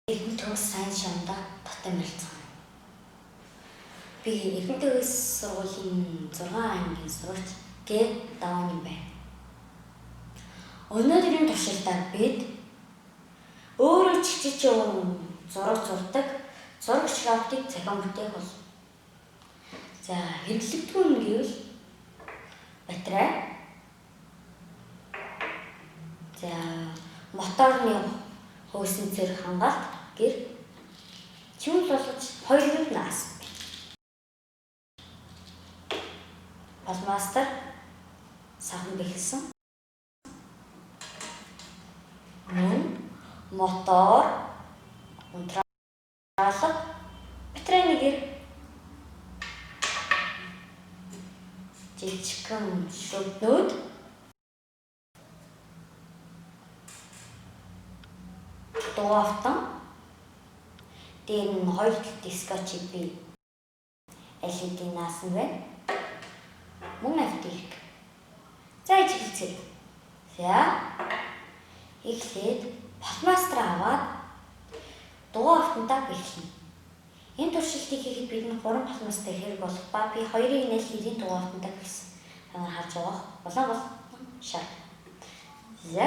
Эрдэнэ төгс сайн шамдаа татан мэлцэн. Би Эрдэнэ төгс сургуулийн 6 ангийн сурагч Г Даван юм байна. Өнөөдрийн туршилтаар бид өөрөө чигчиж явсан зураг зурдаг зурагч роботыг зохион бүтээх болно. За, хэрэглэгдэхүүн нь гэвэл батарей. За, моторны хөөсөн зэрэг хангалт гэр чимэл болгож 2 минут наас. Пластмастер сахан бэхэлсэн. Мөн мотор, унтраалга, батарейны гэр, жижигхэн шүднүүд, дугаавтан, дээр нь хоёр талд скотч би LED наасан байна. Мөн автик. За, эхэлцгээе. За, эхлээд пластмастер аваад дугаавтантаа бэхлэнэ. Энэ туршилтыг хийхэд бид 3 пластмастер хэрэг болох ба би хоёрыг нь LED-ийн дугаавтантаа бэхлсэн. Та нар харж байгаа улаан болон шар. За,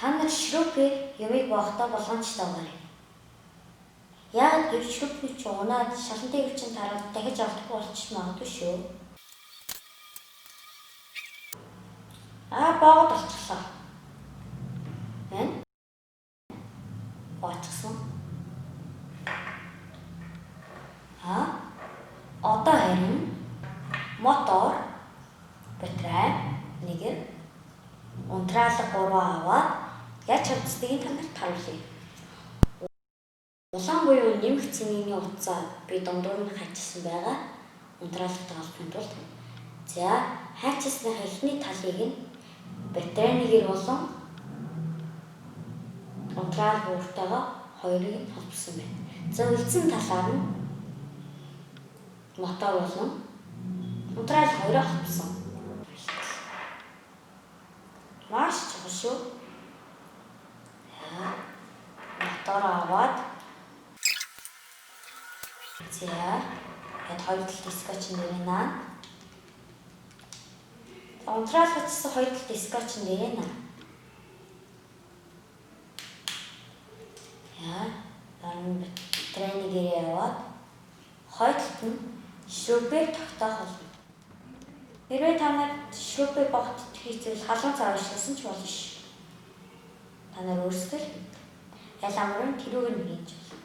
та нар шүрүүпээр юмыг боохтой болгоомжтой байгаарай. Яагаад гэвч шүрүүпний чинь унаад шалан дээвэр чинь тараад дахиж олдохгүй болчих магадгүй шүү. Аа, боогод олчихлоо. Энэ боочихсон. Аа, одоо харин мотор, батарей, нэгэр, унтраалга 3 аваад яаж чаддгийг та нарт харуулъя. Улаан буюу нэмэх цэнгэний утсаа би дундуур нь хайчилсан байгаа. Унтраалгатай холбохын тулд. За, хайчилсныхаа эхний талыг нь батарейны гэр болон унтраалга өөртөөгөө хоёрыг нь холбосон байна. За, үлдсэн талаар нь мотор болон унтраалга хоёроо холбосон. Маш чухал шүү. За, мотор аваад, за, яг хоёр талд скотч нэрээ наа. Унтраалгачсан хоёр талд скотч нэрээ наа. За, дараа нь батарейны гэрээ яваад хоёр талд нь шүрүүпээр тогтоох болно. Хэрвээ та нар шүрүүпээ богт хийцвэл халуун цаа ашигласан ч болно шүү. Та нар өөрсдөө л аль амар нь тэрүүг нь хийж болно.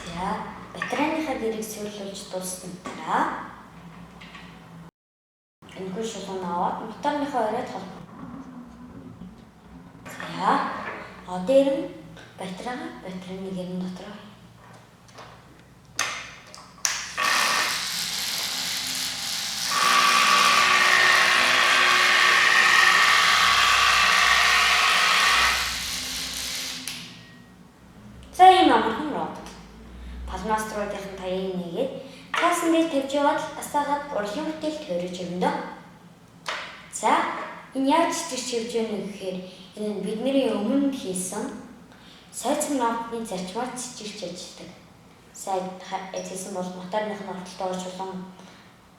За, батарейныхаа гэрийг суйрлуулж дууссан дараа энэхүү шулуун аваад моторныхоо оройд холбоно. За, одоо дээр нь батарейгаа батарейны гэрэн дотор. За, ийм амархан робот. Пластмасструудын таяыг нэгээд цаасан дээр тавьж яваад асаагаад урлагийн бүтээл тойрож явна доо. За, энэ яаж чичирч явж байна вэ гэхээр энэ нь бидний өмнө хийсэн сойцсон роботны зарчмаар чичирч ажилладаг. Сайн хийсэн бол моторных нь оролтоор чулуун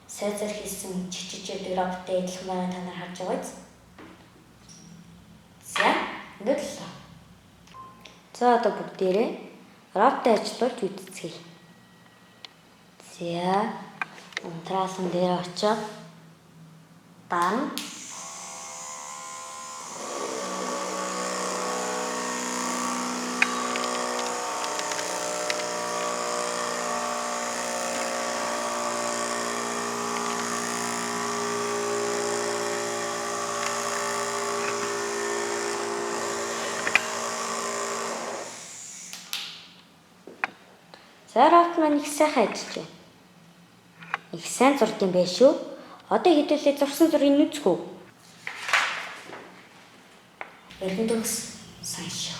сойцоор хийсэн чичирч явдаг роботтой адилхан байгаа та нар харж байгаа биз? За, ингээд л. За, одоо бүгдээрээ роботтой ажиллуулж үзцгээе. За, унтраалан дээр очиод дан. За, робот маань их сайхан ажиллаж байна. Их сайн зурд юм байна шүү. Одоо хэдүүлээ зурсан зургийг үзэх үү? Эрдэнэ төгс сайн шам.